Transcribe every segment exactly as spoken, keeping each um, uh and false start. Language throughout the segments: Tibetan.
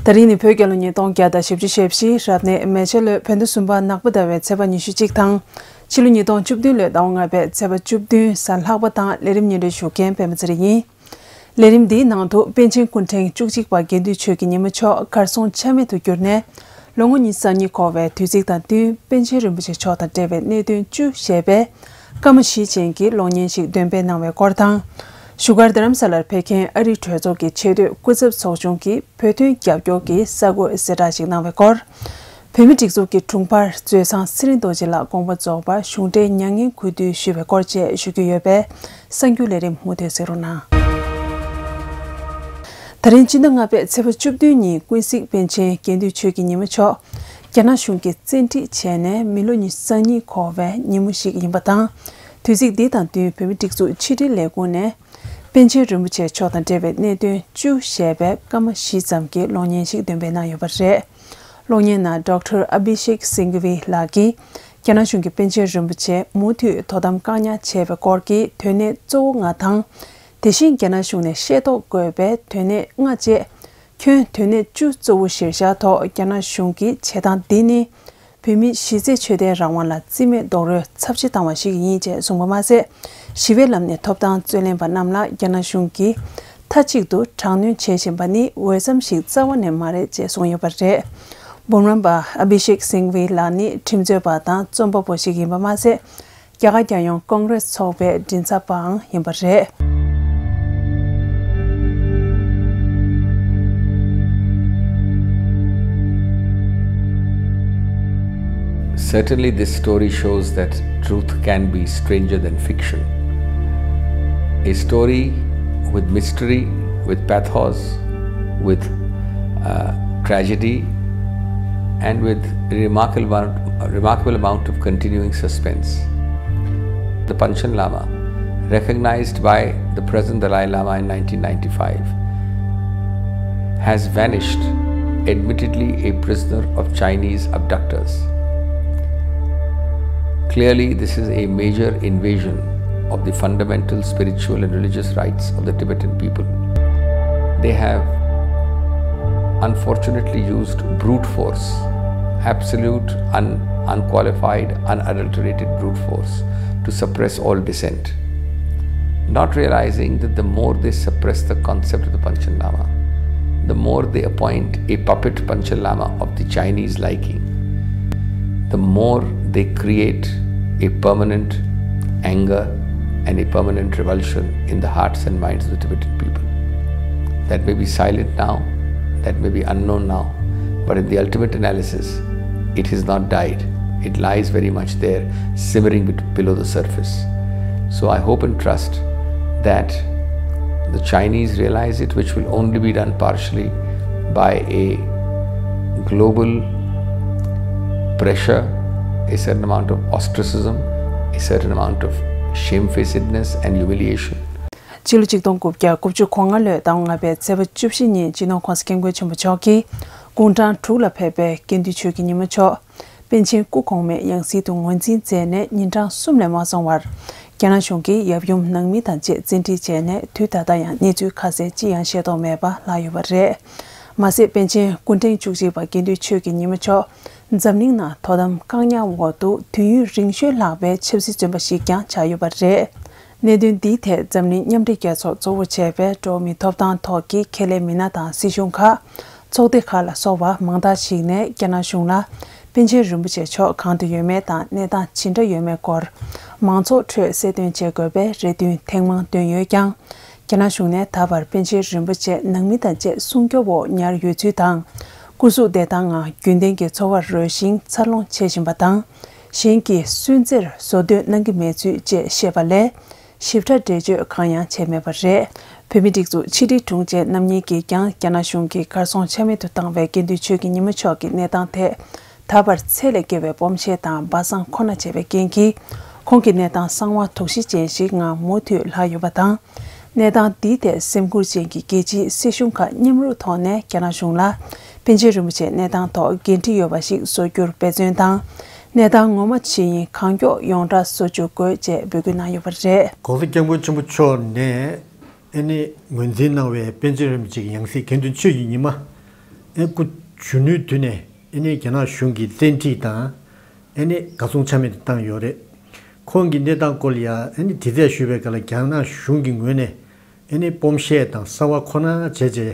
ད་རིང་ནི་བོད་རྒྱལ་ལོ་ཉིས་སྟོང་བརྒྱ་དང་བཞི་བཅུ་ཞེ་བཞི་རབ་གནས་མེ་བྱ་ལོའི་བོད་ཟླ་གསུམ་པ་ནག་པ་ཟླ་བའི་ཚེས་པ་ཉི་ཤུ་གཅིག་དང་། ཕྱི་ལོ་ཉིས་སྟོང་བཅུ་བདུན་ལོའི་ཟླ་བ་ལྔ་པའི་ཚེས་པ་བཅུ་བདུན་གཟའ་ལྷག་པ་དང་། ལས་རིམ་སྙན་སྒྲོན་ཞུ་མཁན་པད་མ་ཚེ་རིང་ཡིན། ལས་རིམ་འདིའི་ནང་དུ་པཎ་ཆེན་སྐུ་ཕྲེང་བཅུ་གཅིག་པ་དགེ་འདུན་ཆོས་ཀྱི་ཉི་མ་མཆོག་གར་སོང་ཆ་མེད་དུ་གྱུར་ནས་ལོ་ངོ་ཉི་ཤུ་རྩ་གཉིས་འཁོར་བའི་དུས་ཚིགས་དང་བསྟུན། པཎ་ཆེན་རིན་པོ་ཆེ་མཆོག་དང་འབྲེལ་བའི་གནད་དོན་བཅུ་ཞེས་པའི་སྐར་མ་བཞི་ཅན་གྱི་གློག་བརྙན་ཞིག་འདོན་སྤེལ་གནང་བའི་སྐོར་དང་། བཞུགས་སྒར་རྡ་རམ་ས་ལར་ཕེབས་མཁན་ཨ་རིའི་གྲོས་ཚོགས་ཀྱི་ཆེས་མཐོའི་སྐུ་ཚབ་ཚོགས་ཆུང་གིས་བོད་དོན་རྒྱབ་སྐྱོར་གྱི་གསར་འགོད་གསལ་བསྒྲགས་ཤིག་གནང་བའི་སྐོར། བོད་མིའི་སྒྲིག་འཛུགས་ཀྱི་དྲུང་འཕར་མཛོད་བཟང་ཚེ་རིང་རྡོ་རྗེ་ལགས་དགོངས་པ་རྫོགས་པར་གཞུང་འབྲེལ་མྱ་ངན་གུས་འདུད་ཞུས་པའི་སྐོར་བཅས་ཞུ་རྒྱུ་ཡོད་པས། གསར་འགྱུར་ལས་རིམ་མུ་མཐུད་གཟིགས་རོགས་གནང་། ད་རིང་སྤྱི་ཟླ་ལྔ་པའི་ཚེས་པ་བཅུ་བདུན་ཉིན་ཀུན་གཟིགས་པཎ་ཆེན་དགེ་འདུན་ཆོས་ཀྱི་ཉི་མ་མཆོག་རྒྱ་ནག་གཞུང་གིས་བཙན་ཁྲིད་བྱས་ནས་མི་ལོ་ཉི་ཤུ་རྩ་གཉིས་འཁོར་བའི་ཉིན་མོ་ཞིག་ཡིན་པ་དང་། དུས་ཚིགས་འདི་དང་བསྟུན་བོད་མིའི་སྒྲིག་འཛུགས་ཕྱི་དྲིལ་ལས་ཁུངས་ནས། པཎ་ཆེན་རིན་པོ་ཆེ་མཆོག་དང་འབྲེལ་བའི་གནད་དོན་བཅུ་ཞེས་པའི་སྐར་མ་བཞི་ཙམ་གྱི་གློག་བརྙན་ཞིག་འདོན་སྤེལ་གནང་ཡོད་པ་རེད། གློག་བརྙན་ནང་ཌོག་ཊར་ཨ་བྷི་ཤེག་སིང་གྷ་ཝི་ལགས་ཀྱིས་རྒྱ་ནག་གཞུང་གིས་པཎ་ཆེན་རིན་པོ་ཆེ་མུ་མཐུད་དོ་དམ་བཀག་ཉར་བྱས་པའི་སྐོར་གྱི་དོན་གནད་གཙོ་བོ་ལྔ་དང་། དེ་བཞིན་རྒྱ་ནག་གཞུང་ནས་ཤེས་རྟོགས་དགོས་པའི་དོན་གནད་ལྔ་བཅས། ཁྱོན་དོན་གནད་བཅུ་གཙོ་བོ་གཞིར་བཞག་ཐོག་རྒྱ་ནག་གཞུང་གིས་བྱེད་སྟངས་འདི་ནི། བོད་མིའི་གཞི་རྩའི་ཆོས་དད་རང་དབང་ལ་རྩིས་མེད་རྡོག་རོལ་ཚབས་ཆེ་བཏང་བ་ཞིག་ཡིན་ཅེས་གསུངས་པ་མ་ཟད། ཞི་བའི་ལམ་ནས་ཐོབ་ཐང་རྩོད་ལེན་པ་རྣམས་ལ་རྒྱ་ནག་གཞུང་གིས་མཐའ་གཅིག་ཏུ་དྲག་གནོན་བྱེད་བཞིན་པ་ནི་འོས་འཚམ་ཞིག་རྩ་བ་ནས་མ་རེད་ཅེས་གསུངས་ཡོད་པ་རེད། འབུམ་རམས་པ་ཨ་བྷི་ཤེག་སིང་ཝི་ལགས་ནི་ཁྲིམས་རྩོད་པ་དང་རྩོམ་པ་པོ་ཞིག་ཡིན་པ་མ་ཟད། རྒྱ་གར་རྒྱལ་ཡོངས་ཀོང་རེས་ཚོགས་པའི་མགྲིན་ཚབ་པའང་ཡིན་པ་རེད། Certainly, this story shows that truth can be stranger than fiction. A story with mystery, with pathos, with uh, tragedy, and with a remarkable amount, a remarkable amount of continuing suspense. The Panchen Lama, recognized by the present Dalai Lama in nineteen ninety-five, has vanished, admittedly a prisoner of Chinese abductors. Clearly, this is a major invasion of the fundamental spiritual and religious rights of the Tibetan people. They have unfortunately used brute force, absolute, un- unqualified, unadulterated brute force, to suppress all dissent, not realizing that the more they suppress the concept of the Panchen Lama, the more they appoint a puppet Panchen Lama of the Chinese liking, the more they create a permanent anger and a permanent revulsion in the hearts and minds of the Tibetan people. That may be silent now, that may be unknown now, but in the ultimate analysis, it has not died. It lies very much there, simmering below the surface. So I hope and trust that the Chinese realize it, which will only be done partially by a global pressure, a certain amount of ostracism, a certain amount of shamefacedness and humiliation. ཕྱི་ལོ་ཆིག་སྟོང་དགུ་བརྒྱ་དགུ་བཅུ་གོ་ལྔ་ལོའི་ཟླ་བ་ལྔ་པའི་ཚེས་པ་བཅུ་བཞི་ཉིན་སྤྱི་ནོར་༸གོང་ས་༸སྐྱབས་མགོན་ཆེན་པོ་མཆོག་གིས་དགུང་གྲངས་དྲུག་ལ་ཕེབས་པའི་དགེ་འདུན་ཆོས་ཀྱི་ཉི་མ་མཆོག་པཎ་ཆེན་སྐུ་གོང་མའི་ཡང་སྲིད་དུ་ངོས་འཛིན་མཛད་ནས་ཉིན་གྲངས་གསུམ་ལས་མ་སོང་བར། རྒྱ་ནག་གཞུང་གིས་ཡབ་ཡུམ་ནང་མི་དང་བཅས་བཙན་ཁྲིད་བྱས་ནས་དུས་ད་ལྟ་ཡང་གནས་ཚུལ་ཁ་གསལ་ཅི་ཡང་ཤེས་རྟོགས་མེད་པ་ལྷག་ཡོད་པ་རེད། མ་ཟད། པཎ་ཆེན་སྐུ་ཕྲེང་བཅུ་གཅིག་པ་དགེ་འདུན་ཆོས་ཀྱི་ཉི་མ་མཆོག་འཛམ་གླིང་ནང་དོ་དམ་བཀག་ཉར་འོག་ཏུ་དུས་ཡུན་རིང་ཤོས་ལྷག་པའི་ཆབ་སྲིད་བཙོན་པ་ཞིག་ཀྱང་ཆགས་ཡོད་པ་རེད། གནད་དོན་འདིའི་ཐད་འཛམ་གླིང་མཉམ་འབྲེལ་རྒྱལ་ཚོགས་གཙོ་བོ་བྱས་པའི་འགྲོ་བ་མིའི་ཐོབ་ཐང་ཐོག་གི་ཁས་ལེན་མི་སྣ་དང་སྲིད་གཞུང་ཁག་ཚོགས་སྡེ་ཁག་ལ་སོགས་པ་མང་དག་ཞིག་ནས་རྒྱ་ནག་གཞུང་ལ་པཎ་ཆེན་རིན་པོ་ཆེ་མཆོག་གང་དུ་ཡོད་མེད་དང་གནས་སྟངས་ཇི་འདྲ་ཡོད་མེད་སྐོར་མང་ཚོགས་ཁྲོད་གསལ་སྟོན་བྱེད་དགོས་པའི་རེ་འདུན་ཐེངས་མང་བཏོན་ཡོད་ཀྱང་། རྒྱ་ནག་གཞུང་ནས་ད་བར་པཎ་ཆེན་རིན་པོ་ཆེ་ནང་མི་དང་བཅས་སྲུང་སྐྱོབ་འོག་ཉར་ཡོད་ཚུལ་དང་། སྐུ་གཟུགས་བདེ་ཐང་ངང་རྒྱུན་ལྡན་གྱི་འཚོ་བར་རོལ་ཞིང་འཚར་ལོངས་བྱེད་བཞིན་པ་དང་། གཞན་གྱིས་སུན་གཙེར་བཟོ་འདོད་གནང་གི་མེད་ཚུལ་བཅས་བཤད་པ་ལས། ཞིབ་ཕྲ་འགྲེལ་བརྗོད་གང་ཡང་བྱས་མེད་པ་རེད། བོད་མིའི་སྒྲིག་འཛུགས་ཕྱི་དྲིལ་དྲུང་ཆེ་རྣམ་གཉིས་ཀྱིས་ཀྱང་རྒྱ་ནག་གཞུང་གིས་གར་སོང་ཆ་མེད་དུ་བཏང་བའི་དགེ་འདུན་ཆོས་ཀྱི་ཉི་མ་མཆོག་གི་གནས་སྟངས་ཐད། ད་བར་ཚད་ལས་བརྒལ་བའི་སྤོམ་བཤད་དང་སྦ་གསང་ཁོ་ན་བྱས་པའི་རྐྱེན་གྱིས། ཁོང་གི་གནས་སྟངས་གསང་བ་དོགས་གཞི་ཅན་ཞིག་ངང་མུ་མཐུད་ལྷག་ཡོད་པ་དང་། གནས་སྟངས་འདིའི་ཐད་སེམས་ཁུར་ཅན་གྱི་རྒྱལ་སྤྱིའི་སྲིད་གཞུང་ཁག་མཉམ་རུབ་ཐོག་ནས་རྒྱ་ནག་གཞུང་ལ་པཎ་ཆེན་རིན་པོ་ཆེའི་གནས་སྟངས་ཐོག་འགན་འཁྲི་ཡོད་པ་ཞིག་བཟོ་རྒྱུར་འབད་བརྩོན་དང་། གནས་སྟངས་ངོ་མ་ཇི་ཡིན་གང་མགྱོགས་ཡོངས་བསྒྲགས་བཟོ་བཅུག་དགོས་ཅེས་འབོད་སྐུལ་གནང་ཡོད་པ་རེད། ༸གོང་ས་༸སྐྱབས་མགོན་ཆེན་པོ་མཆོག་ནས་ཨ་ནི་ངོས་འཛིན་གནང་བའི་པཎ་ཆེན་རིན་པོ་ཆེ་གི་ཡང་སྲིད་དགེ་འདུན་ཆོས་ཀྱི་ཉི་མ། ཨེ་སྐུ་གཞོན་ནུའི་དུས་ནས་ཨེ་ནི་རྒྱ་ནག་གཞུང་གིས་བཙན་ཁྲིད་དང་ཨེ་ནི་གར་སོང་ཆ་མེད་དུ་བཏང་ཡོད་རེད། ཁོང་གི་གནས་སྟངས་སྐོར་ལ་ཡང་ཨེ་ནི་དྲི་རྩད་ཞུས་པའི་སྐབས་ལ་རྒྱ་ནག་གཞུང་གི་ངོས་ནས་ཨེ་ནི་སྤོམ་བཤད་དང་གསང་བ་ཁོ་ན་བྱས་རྗེས་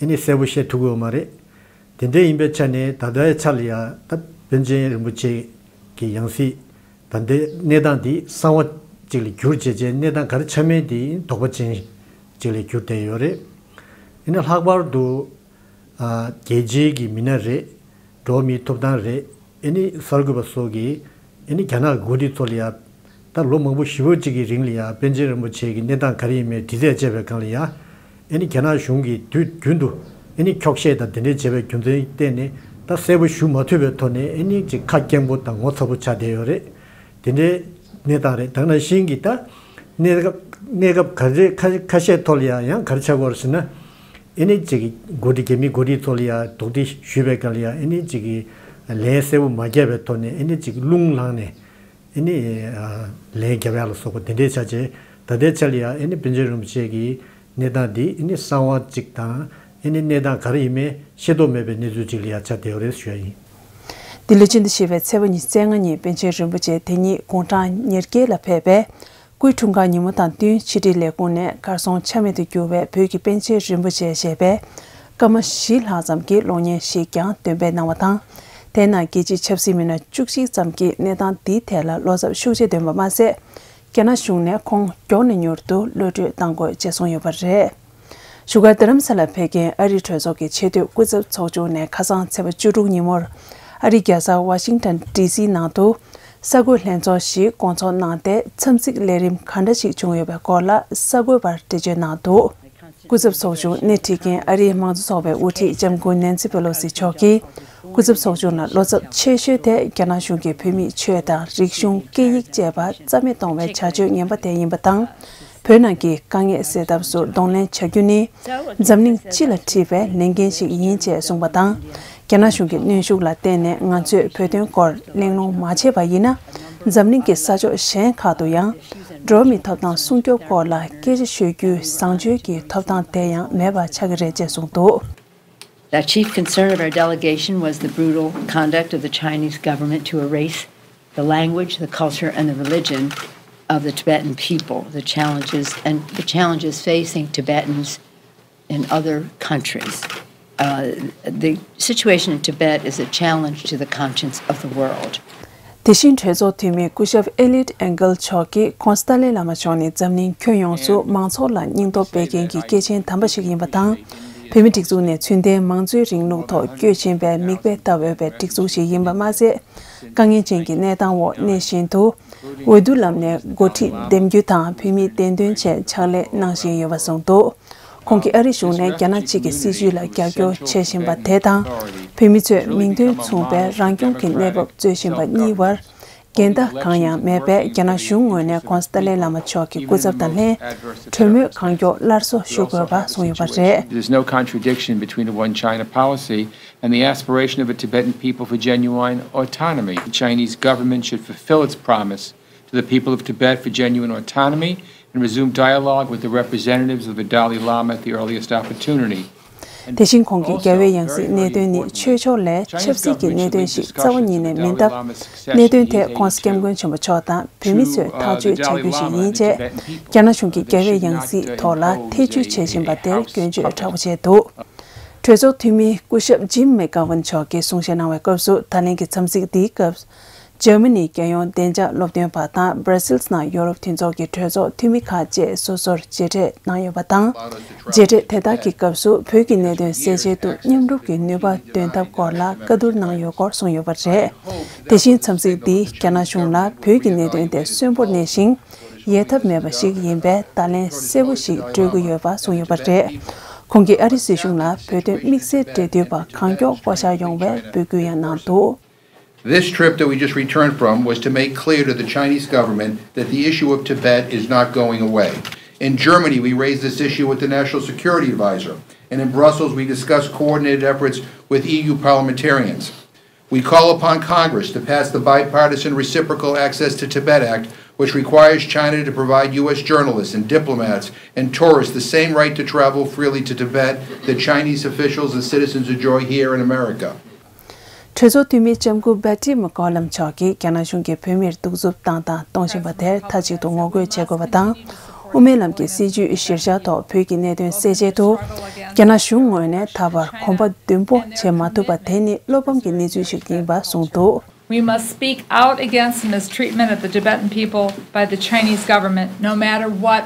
ཨེ་ནི་གསལ་པོ་བཤད་ཐུབ་ཀྱི་ཡོད་མ་རེད། དེ་འདྲ་ཡིན་པའི་ཆ་ནས་ད་ལྟའི་ཆ་ལ་ཡང་ད་པཎ་ཆེན་རིན་པོ་ཆེ་གི་ཡང་སྲིད་ད་ལྟའི་གནས་སྟངས་འདི་གསང་བ་ཅིག་ལ་གྱུར་བྱས་རྗེས་གནས་སྟངས་ག་རེ་ཆགས་མིན་དེ་དོགས་པ་ཅན་ཅིག་ལ་གྱུར་བསྡད་ཡོད་རེད། ཡིན་ན་ལྷག་པར་དུ་ཨ་རྒྱལ་སྤྱིའི་གི་མི་སྣ་རེད། འགྲོ་བ་མིའི་ཐོབ་ཐང་རེད། ཨེ་ནི་གསར་འགོད་པ་སོགས་ཀྱིས་ཨེ་ནི་རྒྱ་ནག་གི་འགོ་ཁྲིད་ཚོ་ལ་ཡང་ད་ལོ་མང་པོ་ཞེ་པོ་ཅིག་གི་རིང་ལ་ཡང་པཎ་ཆེན་རིན་པོ་ཆེ་གི་གནས་སྟངས་ག་རེ་ཡིན་མིན་དྲི་རྩད་བྱས་པའི་སྒང་ལ་ཡང་ཨེ་ནི་རྒྱ་ནག་གཞུང་གིས་དུས་རྒྱུན་དུ་ཨེ་ནི་འཁྱོག་བཤད་དང་དེ་འདྲའི་བྱས་པའི་རྒྱུ་མཚན་བརྟེན་ནས་ད་གསལ་པོ་ཞུ་མ་ཐུབ་པའི་ཐོག་ནས་ཨེ་ནི་ཅིག་ཁ་སྐྱེངས་པོ་དང་ངོ་ཚ་པོ་ཆགས་བསྡད་ཡོད་རེད། དེ་འདྲའི་གནས་སྟངས་རེད། ད་ནང་བཞིན་གྱི་ད་གནས་སྐབས་གནས་སྐབས་ག་རེ་ཁ་ཁ་ཤས་ཐོག་ལ་ཡང་ཡང་ག་རེ་ཆགས་ཀྱི་ཡོད་རེད་ཟེར་ན། ཨེ་ནི་ཅིག་འགོ་ཁྲིད་རྒྱ་མིའི་འགོ་ཁྲིད་ཚོ་ལ་ཡང་དོགས་འདྲི་ཞུས་པའི་སྐབས་ལ་ཡང་ཨེ་ནི་ཅིག་ལན་གསལ་པོ་མ་བརྒྱབ་པའི་ཐོག་ནས་ཨེ་ནི་ཅིག་རླུང་ལངས་ནས་ཨེ་ནི་ལན་བརྒྱབ་ཡག་ལ་སོགས་པ་དེ་འདྲའི་ཆ་བྱས། ད་ལྟའི་ཆ་ལ་ཡང་ཨེ་ནི་པཎ་ཆེན་རིན་པོ་ཆེ་གི་གནས་སྟངས་འདི་ཨེ་ནི་གསང་བ་ཅིག་དང་ཨེ་ནི་གནས་སྟངས་ག་རེ་ཡིན་མིན་ཤེས་རྟོགས་མེད་པའི་གནས་ཚུལ་ཅིག་ལ་ཡང་ཆགས་བསྡད་ཡོད་རེད་ཞུ་ཡ་ཡིན། འདི་ལོའི་སྤྱི་ཟླ་བཞི་པའི་ཚེས་པ་ཉི་ཤུ་རྩ་ལྔ་ཉིན་པཎ་ཆེན་རིན་པོ་ཆེ་དེ་ཉིད་དགུང་གྲངས་ཉེར་བརྒྱད་ལ་ཕེབས་པས། སྐུའི་འཁྲུངས་སྐར་ཉིན་མོ་དང་བསྟུན་ཕྱི་དྲིལ་ལས་ཁུངས་ནས་གར་སོང་ཆ་མེད་དུ་གྱུར་བའི་བོད་ཀྱི་པཎ་ཆེན་རིན་པོ་ཆེ་ཞེས་པའི་སྐར་མ་བཞི་ལྷག་ཙམ་གྱི་གློག་བརྙན་ཞིག་ཀྱང་འདོན་སྤེལ་གནང་བ་དང་། དེའི་ནང་རྒྱལ་སྤྱིའི་ཆབ་སྲིད་མི་སྣ་བཅུ་གཅིག་ཙམ་གྱིས་གནས་སྟངས་འདིའི་ཐད་ལ་བློ་འཚབ་ཤུགས་ཆེ་འདོན་པ་མ་ཟད། རྒྱ་ནག་གཞུང་ནས་ཁོང་མགྱོགས་ནས་མྱུར་དུ་གློད་བཀྲོལ་གཏང་དགོས་ཅེས་གསུངས་ཡོད་པ་རེད། བཞུགས་སྒར་རྡ་རམ་ས་ལར་ཕེབས་མཁན་ཨ་རིའི་གྲོས་ཚོགས་ཀྱི་ཆེས་མཐོའི་སྐུ་ཚབ་ཚོགས་ཆུང་ནས་ཁ་སང་ཚེས་པ་བཅུ་དྲུག་ཉིན་མོར་ཨ་རིའི་རྒྱལ་ས་ཝ་ཤིང་ཊོན་ཌི་སི་ནང་དུ་གསར་འགོད་ལྷན་ཚོགས་ཤིག་བསྐོང་ཚོགས་གནང་སྟེ་འཚམས་གཟིགས་ལས་རིམ་ག་འདྲ་ཞིག་བྱུང་ཡོད་པའི་སྐོར་ལ་གསར་འགོད་པར་འགྲེལ་བརྗོད་གནང་འདུག་སྐུ་ཚབ་ཚོགས་ཆུང་སྣེ་ཁྲིད་མཁན་ཨ་རིའི་མང་གཙོ་ཚོགས་པའི་དབུ་ཁྲིད་ལྕམ་སྐུ་ནེན་སི་པེ་ལོ་སི་མཆོག་གིས། སྐུ་ཚབ་ཚོགས་ཆུང་ལ་བློ་འཚབ་ཆེ་ཤོས་དེ་རྒྱ་ནག་གཞུང་གིས་བོད་མིའི་ཆོས་དང་རིག་གཞུང་སྐད་ཡིག་བཅས་པ་རྩ་མེད་གཏོང་བའི་བྱ་སྤྱོད་ངན་པ་དེ་ཡིན་པ་དང་། བོད་ནང་གི་དཀའ་ངལ་སེལ་ཐབས་སུ་གདོང་ལེན་བྱ་རྒྱུ་ནི། འཛམ་གླིང་སྤྱི་ལ་འཁྲི་བའི་ལས་འགན་ཞིག་ཡིན་ཅེས་གསུངས་པ་དང་། རྒྱ་ནག་གཞུང་གི་གནོན་ཤུགས་ལ་བརྟེན་ནས་ང་ཚོས་བོད་དོན་སྐོར་གླེང་སློང་མ་བྱས་པ་ཡིན་ན། འཛམ་གླིང་གི་ས་ཕྱོགས་གཞན་ཁག་ཏུ་ཡང་། འགྲོ་བ་མིའི་ཐོབ་ཐང་སྲུང་སྐྱོབ་སྐོར་ལ་སྐད་ཆ་ཤོད་རྒྱུའི་བཟང་སྤྱོད་ཀྱི་ཐོབ་ཐང་དེ་ཡང་མེད་པ་ཆགས་ཀྱི་རེད་ཅེས་གསུངས་འདུག The chief concern of our delegation was the brutal conduct of the Chinese government to erase the language, the culture, and the religion of the Tibetan people, the challenges and the challenges facing Tibetans in other countries. Uh, the situation in Tibet is a challenge to the conscience of the world. དེ་བཞིན་གྲོས་ཚོགས་འཐུས་མི་སྐུ་ཞབས་ཨེ་ལིད་ཨེན་གལ་མཆོག་གིས་ཁོང་སི་ཏཱ་ལའི་བླ་མ་མཆོག་ནི་འཛམ་གླིང་ཁྱོན་ཡོངས་སུ་མང་ཚོགས་ལ་སྙིང་སྟོབས་སྤེལ་མཁན་གྱི་སྐྱེས་ཆེན་དམ་པ་ཞིག་ཡིན་པ་དང་། བོད་མིའི་སྒྲིག་འཛུགས་ནས་ཚུལ་ལྡན་མང་གཙོའི་རིང་ལུགས་ཐོག་བསྐྱོད་བཞིན་པའི་མིག་དཔེ་ལྟ་འོས་པའི་སྒྲིག་འཛུགས་ཤིག་ཡིན་པ་མ་ཟད། དཀའ་ངལ་ཅན་གྱི་གནས་སྟངས་འོག་གནས་བཞིན་དུ། འོས་བསྡུ་ལམ་ནས་འགོ་ཁྲིད་འདེམས་རྒྱུ་དང་བོད་མིའི་བདེན་དོན་ཆེད་ཕྱག་ལས་གནང་བཞིན་ཡོད་པ་གསུངས་འདུག་ཁོང་གིས་ཨ་རི་གཞུང་ནས་རྒྱ་ནག་གཅིག་གི་སྲིད་བྱུས་ལ་རྒྱབ་སྐྱོར་བྱེད་བཞིན་པ་དེ་དང་། བོད་མི་ཚོས་མིང་དོན་མཚུངས་པའི་རང་སྐྱོང་གི་གནས་བབ་རྩོད་བཞིན་པ་གཉིས་བར། འགལ་ཟླ་གང་ཡང་མེད་པས་རྒྱ་ནག་གཞུང་ངོས་ནས་ཁོང་སི་ཏཱ་ལའི་བླ་མ་མཆོག་གི་སྐུ་ཚབ་དང་ལྷན། གྲོས་མོལ་གང་མགྱོགས་སླར་གསོ་ཞུ་དགོས་པ་གསུངས་ཡོད་པ་རེད། There's no contradiction between a one China policy and the aspiration of a Tibetan people for genuine autonomy. The Chinese government should fulfill its promise to the people of Tibet for genuine autonomy and resume dialogue with the representatives of the Dalai Lama at the earliest opportunity. དེ་བཞིན་ཁོང་གིས་རྒྱལ་བའི་ཡང་སྲིད་གནད་དོན་ནི་ཆོས་ཕྱོགས་ལས་ཆབ་སྲིད་ཀྱི་གནད་དོན་ཞིག་རྩ་བ་ཉིད་ནས་མིན་སྟབས། གནད་དོན་དེ་ྋགོང་ས་ྋསྐྱབས་མགོན་ཆེན་པོ་མཆོག་དང་བོད་མི་ཚོས་ཐག་གཅོད་བྱ་རྒྱུ་ཞིག་ཡིན་ཅེས། རྒྱ་ནག་གཞུང་གིས་རྒྱལ་བའི་ཡང་སྲིད་ཐོག་ལ་ཐེ་ཇུས་བྱེད་བཞིན་པ་དེར་སྐྱོན་བརྗོད་དྲག་པོ་བྱས་འདུག་གྲོས་ཚོགས་འཐུས་མི་སྐུ་ཞབས་ཇིམ་མེག་གྷ་ཝན་མཆོག་གིས་གསུང་བཤད་གནང་བའི་སྐབས་སུ་ད་ལན་གྱི་འཚམས་གཟིགས་འདིའི་སྐབས། འཇར་མ་ནིའི་རྒྱལ་ཡོངས་བདེ་འཇགས་སློབ་སྟོན་པ་དང་སྦྲ་སིལ་ནང་ཡོ་རོབ་མཐུན་ཚོགས་ཀྱི་གྲོས་ཚོགས་འཐུས་མི་ཁག་བཅས་སོ་སོར་མཇལ་འཕྲད་གནང་ཡོད་པ་དང་། མཇལ་འཕྲད་དེ་དག་གི་སྐབས་སུ་བོད་ཀྱི་གནད་དོན་སེལ་ཆེད་དུ་མཉམ་རུབ་ཀྱི་ནུས་པ་འདོན་ཐབས་སྐོར་ལ་བཀའ་བསྡུར་གནང་ཡོད་སྐོར་གསུངས་ཡོད་པ་རེད། དེ་བཞིན་འཚམས་གཟིགས་འདིས་རྒྱ་ནག་གཞུང་ལ་བོད་ཀྱི་གནད་དོན་དེ་གསོན་པོར་གནས་ཤིང་། ཡལ་ཐབས་མེད་པ་ཞིག་ཡིན་པས་བརྡ་ལན་གསལ་པོ་ཞིག་སྤྲོད་ཀྱི་ཡོད་པ་གསུངས་ཡོད་པ་རེད། ཁོང་གིས་ཨ་རི་སྲིད་གཞུང་ལ་བོད་དོན་དམིགས་བསལ་འབྲེལ་མཐུད་པ་གང་མགྱོགས་བསྐོ་བཞག་ཡོང་བའི་འབོད་སྐུལ་ཡང་གནང་འདུག This trip that we just returned from was to make clear to the Chinese government that the issue of Tibet is not going away. In Germany, we raised this issue with the National Security Advisor, and in Brussels, we discussed coordinated efforts with E U parliamentarians. We call upon Congress to pass the bipartisan Reciprocal Access to Tibet Act, which requires China to provide U S journalists and diplomats and tourists the same right to travel freely to Tibet that Chinese officials and citizens enjoy here in America. གྲོས་ཚོགས་འཐུས་མི་ལྕམ་སྐུ་Betty McCollum་མཆོག་གིས་རྒྱ་ནག་གཞུང་གིས་བོད་མིར་གདུག་རྩུབ་བཏང་སྟངས་གཏོང་བཞིན་པ་དེར་མཐའ་གཅིག་ཏུ་ངོ་རྒོལ་བྱེད་དགོས་པ་དང་། དབུ་མའི་ལམ་གྱི་སྲིད་བྱུས་གཞིར་བཞག་ཐོག་བོད་ཀྱི་གནད་དོན་སེལ་ཆེད་དུ། རྒྱ་ནག་གཞུང་ངོས་ནས་ད་བར་གོམ་པ་མདུན་སྤོ་བྱེད་མ་ཐུབ་པ་དེ་ནི་བློ་ཕམ་གྱི་གནས་ཚུལ་ཞིག་ཡིན་པ་གསུངས་འདུག We must speak out against the mistreatment of the Tibetan people by the Chinese government, no matter what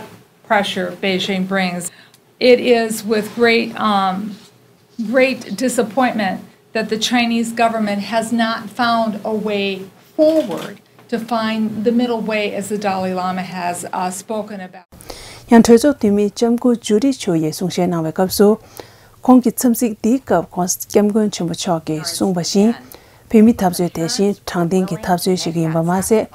pressure Beijing brings. It is with great, um, great disappointment that the Chinese government has not found a way forward to find the middle way, as the Dalai Lama has, uh, spoken about. ཡང་གྲོས་ཚོགས་འཐུས་མི་ལྕམ་སྐུ་Judy Chu་ཡིས་གསུང་བཤད་གནང་བའི་སྐབས་སུ། ཁོང་གི་འཚམས་གཟིགས་འདིའི་སྐབས་༸གོང་ས་༸སྐྱབས་མགོན་ཆེན་པོ་མཆོག་གིས་གསུངས་པ་བཞིན། བོད་མིའི་འཐབ་རྩོད་དེ་བཞིན་དྲང་བདེན་གྱི་འཐབ་རྩོད་ཞིག་ཡིན་པ་མ་ཟད།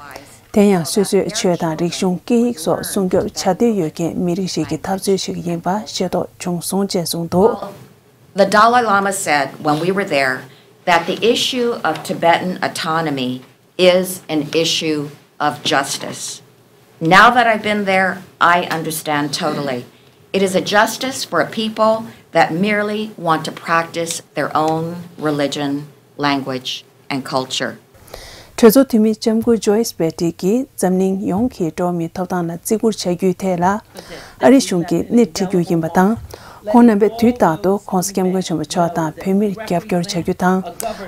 དེ་ཡང་སོ་སོའི་ཆོས་དང་རིག་གཞུང་སྐད་ཡིག་སོགས་སྲུང་སྐྱོབ་བྱ་འདོད་ཡོད་མཁན་མི་རིགས་ཤིག་གི་འཐབ་རྩོད་ཞིག་ཡིན་པ་ཤེས་རྟོགས་བྱུང་སོང་ཅེས་གསུངས་འདུག The Dalai Lama said when we were there that the issue of Tibetan autonomy is an issue of justice. Now that I've been there, I understand totally. It is a justice for a people that merely want to practice their own religion, language, and culture. གྲོས་ཚོགས་འཐུས་མི་ལྕམ་སྐུ་Joyce Beatty་གིས་འཛམ་གླིང་ཡོངས་ཀྱི་འགྲོ་བ་མིའི་ཐོབ་ཐང་ལ་བརྩི་བཀུར་བྱ་རྒྱུའི་ཐད་ལ། ཨ་རིའི་གཞུང་གིས་སྣེ་ཁྲིད་རྒྱུ་ཡིན་པ་དང་། ཁོང་རྣམ་པས་དུས་རྟག་ཏུ་༸གོང་ས་༸སྐྱབས་མགོན་ཆེན་པོ་མཆོག་དང་བོད་མིར་རྒྱབ་སྐྱོར་བྱ་རྒྱུ་དང་།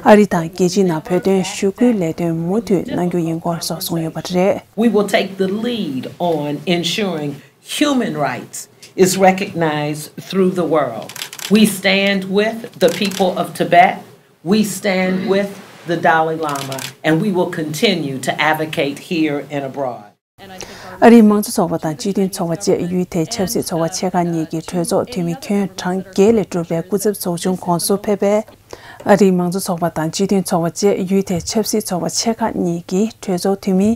ཨ་རི་དང་རྒྱལ་སྤྱིའི་ནང་བོད་དོན་ཞུ་སྐུལ་ལས་དོན་མུ་མཐུད་གནང་རྒྱུ་ཡིན་སྐོར་སོགས་གསུངས་ཡོད་པ་རེད། We will take the lead on ensuring human rights is recognized through the world. We stand with the people of Tibet. We stand with the Dalai Lama, and we will continue to advocate here and abroad. ཨ་རིའི་མང་གཙོ་ཚོགས་པ་དང་སྤྱི་མཐུན་ཚོགས་པ་བཅས་ཡུལ་དེའི་ཆབ་སྲིད་ཚོགས་པ་ཆེ་ཁག་གཉིས་ཀྱི་གྲོས་ཚོགས་འཐུས་མི་ཁྱོན་གྲངས་བརྒྱད་ལས་གྲུབ་པའི་སྐུ་ཚབ་ཚོགས་ཆུང་ཁོངས་སུ་ཕེབས་པའི། ཨ་རིའི་མང་གཙོ་ཚོགས་པ་དང་སྤྱི་མཐུན་ཚོགས་པ་བཅས་ཡུལ་དེའི་ཆབ་སྲིད་ཚོགས་པ་ཆེ་ཁག་གཉིས་ཀྱི་གྲོས་ཚོགས་འཐུས་མི་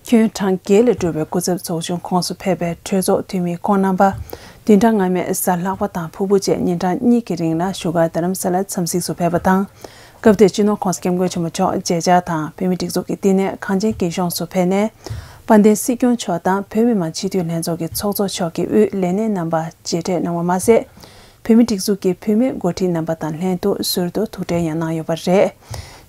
ཁྱོན་གྲངས་བརྒྱད་ལས་གྲུབ་པའི་སྐུ་ཚབ་ཚོགས་ཆུང་ཁོངས་སུ་ཕེབས་པའི་གྲོས་ཚོགས་འཐུས་མི་ཁོང་རྣམ་པ་བདུན་ཕྲག་སྔ་མའི་གཟའ་ལྷག་པ་དང་ཕུར་བུ་བཅས་ཉིན་གྲངས་གཉིས་ཀྱི་རིང་ལ་བཞུགས་སྒར་རྡ་རམ་ས་ལར་འཚམས་གཟིགས་སུ་ཕེབས་པ་དང་། སྐབས་དེར་སྤྱི་ནོར་༸གོང་ས་༸སྐྱབས་མགོན་ཆེན་པོ་མཆོག་མཇལ་བཅར་དང་བོད་མིའི་སྒྲིག་འཛུགས་ཀྱི་བསྟི་གནས་གངས་ཅན་སྐྱིད་གཤོངས་སུ་ཕེབས་ནས། དཔལ་ལྡན་སྲིད་སྐྱོང་མཆོག་དང་བོད་མི་མང་སྤྱི་འཐུས་ལྷན་ཚོགས་ཀྱི་ཚོགས་གཙོ་མཆོག་གིས་དབུས་ལས་སྣེ་རྣམ་པ་མཇལ་འཕྲད་གནང་བ་མ་ཟད། བོད་མིའི་སྒྲིག་འཛུགས་ཀྱི་བུད་མེད་འགོ་ཁྲིད་རྣམ་པ་དང་ལྷན་དུ་ཟུར་དུ་ཐུག་འཕྲད་ཡང་གནང་ཡོད་པ་རེད།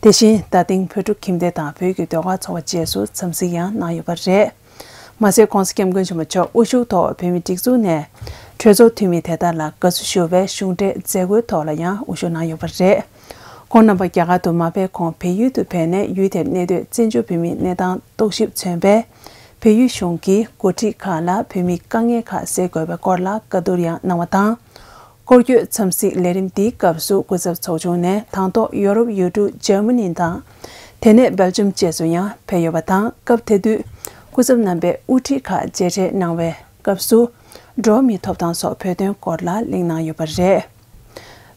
དེ་བཞིན་རྡ་སྟེང་བོད་ཕྲུག་ཁྱིམ་སྡེ་དང་བོད་ཀྱི་ཟློས་གར་ཚོགས་པ་བཅས་སུ་འཚམས་གཟིགས་ཡང་གནང་ཡོད་པ་རེད། མ་ཟད་༸གོང་ས་༸སྐྱབས་མགོན་ཆེན་པོ་མཆོག་དབུ་བཞུགས་ཐོག་བོད་མིའི་སྒྲིག་འཛུགས་ནས་གྲོས་ཚོགས་འཐུས་མི་དེ་དག་ལ་དགའ་བསུ་ཞུ་བའི་གཞུང་འབྲེལ་མཛད་སྒོའི་ཐོག་ལ་ཡང་དབུ་བཞུགས་གནང་ཡོད་པ་རེད། ཁོང་རྣམ་པ་རྒྱ་གར་དུ་མ་ཕེབས་གོང་བལ་ཡུལ་དུ་ཕེབས་ནས་ཡུལ་དེར་གནས་སྡོད་བཙན་བྱོལ་བོད་མིའི་གནས་སྟངས་རྟོག་ཞིབ་མཚོན་པའི་བལ་ཡུལ་གཞུང་གི་འགོ་ཁྲིད་ཁག་ལ་བོད་མིའི་དཀའ་ངལ་ཁག་སེལ་དགོས་པའི་སྐོར་ལ་བཀའ་བསྡུར་ཡང་གནང་བ་དང་། སྐོར་སྐྱོད་འཚམས་གཟིགས་ལས་རིམ་འདིའི་སྐབས་སུ་སྐུ་ཚབ་ཚོགས་ཆུང་ནས་དང་ཐོག་ཡོ་རོབ་ཡུལ་གྲུ་འཇར་མ་ནི་དང་། དེ་ནས་སྦེལ་ཇམ་བཅས་སུ་ཡང་ཕེབས་ཡོད་པ་དང་། སྐབས་དེ་དུས་སྐུ་ཚབ་རྣམ་པས་དབུ་ཁྲིད་ཁག་མཇལ་འཕྲད་གནང་བའི་སྐབས་སུ། འགྲོ་བ་མིའི་ཐོབ་ཐང་སོགས་བོད་དོན་སྐོར་ལ་གླེང་གནང་ཡོད་པ་རེད།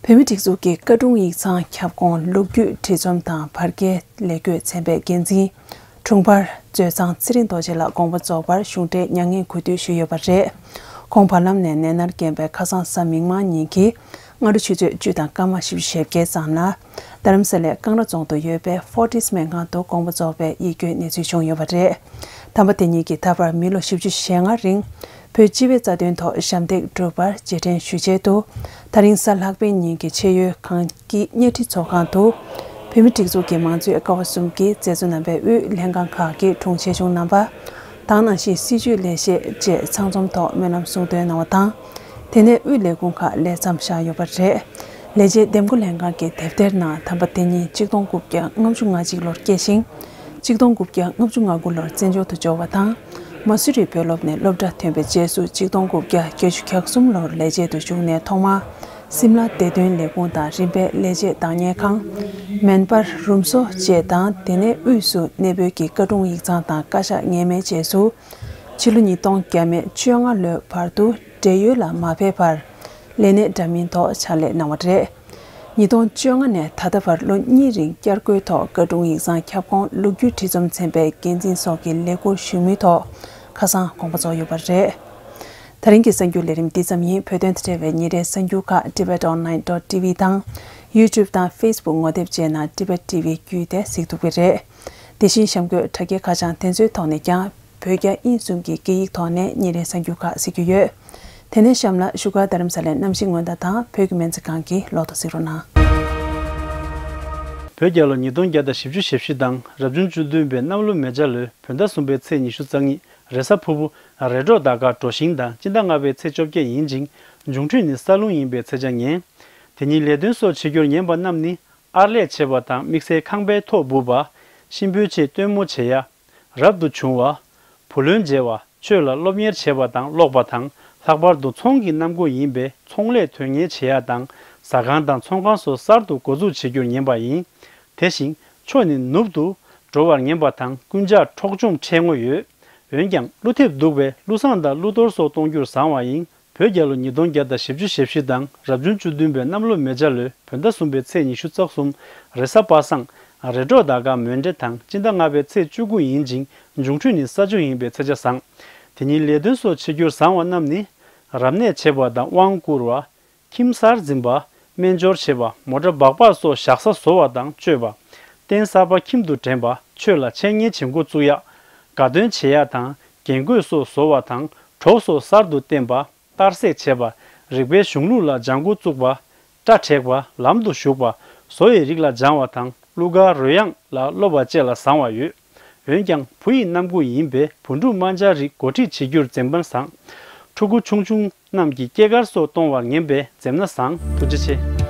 བོད་མིའི་སྒྲིག་འཛུགས་ཀྱི་བཀའ་དྲུང་ཡིག་ཚང་ཁྱབ་ཁོངས་ལོ་རྒྱུས་ཁྲིད་རྩོམ་དང་བར་བརྒལ་ལས་འགུལ་ཚན་པའི་འགན་འཛིན། དྲུང་འཕར་མཛོད་ཚང་ཚེ་རིང་རྡོ་རྗེ་ལགས་དགོངས་པ་རྫོགས་པར་གཞུང་འབྲེལ་མྱ་ངན་གུས་འདུད་ཞུས་ཡོད་པ་རེད། ཁོང་བར་ལམ་ནས་ནད་མནར་རྐྱེན་པས་ཁ་སང་གཟའ་མིག་དམར་ཉིན་གྱི་སྔ་དྲོ་ཆུ་ཚོད་བཅུ་དང་སྐར་མ་བཞི་བཅུ་ཞེ་བརྒྱད་ཙམ་ལ་རྡ་རམ་ས་ལའི་ཀང་ར་རྫོང་དུ་ཡོད་པའི་ཧྥོར་ཊིས་སྨན་ཁང་དུ་དགོངས་པ་རྫོགས་པའི་ཡིད་སྐྱོའི་གནས་ཚུལ་བྱུང་ཡོད་པ་རེད། དམ་པ་དེ་ཉིད་ཀྱིས་ད་བར་མི་ལོ་བཞི་བཅུ་ཞེ་ལྔ་རིང་། བོད་སྤྱི་པའི་རྩ་དོན་ཐོག་ཞབས་འདེགས་སྒྲུབ་པར་རྗེས་དྲན་ཞུ་ཆེད་དུ། ད་རིང་གཟའ་ལྷག་པའི་ཉིན་གྱི་ཆེས་ཡོད་ཁང་དཀྱིལ་གཉའ་ཁྲི་ཚོགས་ཁང་དུ། བོད་མིའི་སྒྲིག་འཛུགས་ཀྱི་མང་གཙོའི་ཀ་བ་གསུམ་གྱི་མཛད་གཙོ་རྣམ་པས་དབུས་ལྷན་ཁང་ཁག་གི་དྲུང་ཆེ་ཆུང་རྣམ་པ། དེ་ནང་བཞིན་སྲིད་བྱུས་ལས་བྱེད་བཅས་ཚང་འཛོམས་ཐོག་སྨོན་ལམ་གསུང་འདོན་གནང་བ་དང་། དེ་ནས་དབུས་ལས་ཁུངས་ཁག་ལས་མཚམས་བཞག་ཡོད་པ་རེད། ལས་བྱེད་འདེམས་བསྐོ་ལྷན་ཁང་གི་དེབ་ཐེར་ནང་དམ་པ་དེ་ཉིད་གཅིག་སྟོང་དགུ་བརྒྱ་ལྔ་བཅུ་ང་གཅིག་ལོར་སྐྱེས་ཤིང་། གཅིག་སྟོང་དགུ་བརྒྱ་ལྔ་བཅུ་ང་དགུ་ལོར་བཙན་བྱོལ་དུ་འབྱོར་བ་དང་། མ་སུ་རི་བོད་སློབ་ནས་སློབ་གྲྭ་ཐོན་པའི་རྗེས་སུ་གཅིག་སྟོང་དགུ་བརྒྱ་བརྒྱད་ཅུ་གྱ་གསུམ་ལོར་ལས་བྱེད་དུ་ཞུགས་ནས་ཐོག་མར་སིམ་ལ་བདེ་དོན་ལས་ཁུངས་དང་རིམ་པས་ལས་བྱེད་བདག་གཉེར་ཁང་། མན་པར་རུམ་བཟོ་བཅས་དང་དེ་ནས་དབུས་སུ་གནས་སྤོས་ཀྱི་བཀའ་དྲུང་ཡིག་ཚང་དང་བཀའ་ཤག་ངེས་མེད་བཅས་སུ། ཕྱི་ལོ་ཉིས་སྟོང་བརྒྱ་མེད་བཅོ་ལྔ་ལོའི་བར་དུ་བགྲེས་ཡོལ་ལ་མ་ཕེབས་པར་ལས་གནས་འདྲ་མིན་ཐོག་ཕྱག་ལས་གནང་བ་རེད། ཉིས་སྟོང་བཅོ་ལྔ་ནས་ད་ལྟ་བར་ལོ་གཉིས་རིང་བསྐྱར་བསྐོའི་ཐོག་བཀའ་དྲུང་ཡིག་ཚང་ཁྱབ་ཁོངས་ལོ་རྒྱུས་ཁྲིད་རྩོམ་ཚན་པའི་འགན་འཛིན་སོགས་ཀྱི་ལས་འཁུར་ཞུ་མུས་ཐོག་ཁ་སང་དགོངས་པ་རྫོགས་ཡོད་པ་རེད། ད་རིང་གི་གསར་འགྱུར་ལས་རིམ་འདི་ཙམ་ཡིན། བོད་དོན་དང་འབྲེལ་བའི་ཉིན་རེའི་གསར་འགྱུར་ཁག་tibet online dot tv དང་YouTube དང་Facebook ངོ་དེབ་བཅས་ནང་Tibet T V བརྒྱུད་དེ་གཟིགས་ཐུབ་ཀྱི་རེད། དེ་བཞིན་གཤམ་འཁོད་དྲ་རྒྱའི་ཁ་བྱང་དེ་ཚོའི་ཐོག་ནས་ཀྱང་། བོད་རྒྱ་དབྱིན་གསུམ་གྱི་སྐད་ཡིག་ཐོག་ནས་ཉིན་རེའི་གསར་འགྱུར་ཁག་གཟིགས་རྒྱུ་ཡོད། དེ་ནས་གཤམ་ལ་བཞུགས་སྒར་རྡ་རམ་ས་ལའི་གནམ་གཤིས་སྔོན་བརྡ་དང་བོད་ཀྱི་སྨན་རྩིས་ཁང་གི་ལོ་ཐོ་གཟིགས་རོགས་གནང་། བོད་རྒྱལ་ལོ་ཉིས་སྟོང་བརྒྱ་དང་བཞི་བཅུ་ཞེ་བཞི་དང་རབ་བྱུང་བཅུ་བདུན་པའི་གནམ་ལོ་མེ་བྱ་ལོའི་བོད་ཟླ་གསུམ་པའི་ཚེས་ཉི་ཤུ་རྩ་གཉིས་རེས་གཟའ་ཕུར་བུ། རེས་འགྲོགས་ཟླ་སྐར་གྲོ་ཞིང་དང་སྤྱི་ཟླ་ལྔ་པའི་ཚེས་བཅོ་བརྒྱད་ཡིན་ཅིང་། འབྱུང་འཕྲོད་ནི་ས་རླུང་ཡིན་པའི་ཚེས་ཆ་ངན། དེ་ཉིན་ལས་དོན་སོགས་བྱེད་རྒྱུར་ཉན་པ་རྣམས་ནི། ཨར་ལས་བྱེད་པ་དང་དམིགས་བསལ་ཁང་པའི་ཐོག་སྦུབ་པ། གཤིན་པོའི་ཆེད་སྟོན་མོ་བྱེད་ཡ། རབ་ཏུ་བྱུང་བ། བུ་ལོན་འཇལ་བ། ཆོས་ལ་སློབ་གཉེར་བྱེད་པ་དང་ཀློག་པ་དང་། ལྷག་པར་དུ་ཚོང་གི་གནམ་སྒོ་ཡིན་པས་ཚོང་ལས་དོན་གཉེར་བྱེད་ཡ་དང་། ཟ་ཁང་དང་ཚོང་ཁང་སོགས་གསར་དུ་འགོ་འཛུགས་བྱེད་རྒྱུར་ཉན་པ་ཡིན། དེ་བཞིན་ཕྱོགས་ནི་ནུབ་ཏུ་འགྲོ་བར་ཉན་པ་དང་རྐུན་ཇག་འཕྲོག་བཅོམ་འཕྲད་ངོ་ཡོད། འོན་ཀྱང་ཀླུ་ཐེབས་གདུག་པས་ཀླུ་བསངས་དང་ཀླུ་གཏོར་སོགས་གཏོང་རྒྱུར་བཟང་བ་ཡིན། བོད་རྒྱལ་ལོ་ཉིས་སྟོང་བརྒྱ་དང་བཞི་བཅུ་ཞེ་བཞི་དང་རབ་བྱུང་བཅུ་བདུན་པའི་གནམ་ལོ་མེ་བྱ་ལོའི་བོད་ཟླ་གསུམ་པའི་ཚེས་ཉི་ཤུ་རྩ་གསུམ་རེས་གཟའ་པ་སངས། རེས་འགྲོགས་ཟླ་སྐར་མོན་གྲེ་དང་སྤྱི་ཟླ་ལྔ་པའི་ཚེས་བཅུ་དགུ་ཡིན་ཅིང་འབྱུང་འཕྲོད་ནི་ས་ཆུ་ཡིན་པའི་ཚེས་ཆ་བཟང་། དེ་ཉིན་ལས་དོན་སོགས་བྱེད་རྒྱུར་བཟང་བ་རྣམས་ནི། རབ་གནས་བྱེད་པ་དང་དབང་བསྐུར་བ། ཁྱིམ་གསར་འཛིན་པ། སྨན་སྦྱོར་བྱེད་པ། མོ་ཊ་སྦག་སྦག་སོགས་བཞག་ས་བཟོ་བ་དང་གཅོད་པ། རྟེན་གསར་པ་ཁྱིམ་དུ་འདྲེན་པ། ཆོས་ལ་འཆད་ཉན་བྱེད་འགོ་བཙུགས་ཡ། དགའ་སྟོན་བྱེད་ཡ་དང་རྒྱན་གོས་སོགས་བཟོ་བ་དང་གྲོགས་སོགས་གསར་དུ་བསྟེན་པ། གཏར་སྲེག་བྱེད་པ། རིག་པའི་གཞུང་ལུགས་ལ་སྦྱང་འགོ་བཙུགས་པ། སྐྲ་བྲེག་པ། ལམ་དུ་ཞུགས་པ། བཟོ་ཡི་རིགས་ལ་སྦྱང་བ་དང་གླུ་གར་རོལ་དབྱངས་ལ་སློབ་པ་བཅས་ལ་བཟང་བ་ཡོད། འོན་ཀྱང་བུ་ཡི་གནམ་སྒོ་ཡིན་པས་བུ་ཕྲུག་དམར་འབྱར་རིགས་འགོ་ཁྲིད་བྱེད་རྒྱུར་འཛེམ་པ་བཟང་། ཕྲུ་གུ་ཆུང་ཆུང་རྣམས་ཀྱིས་སྐྱེས་སྐར་སོགས་གཏོང་བར་ངན་པས་འཛེམ་ན་བཟང་། ཐུགས་རྗེ་ཆེ།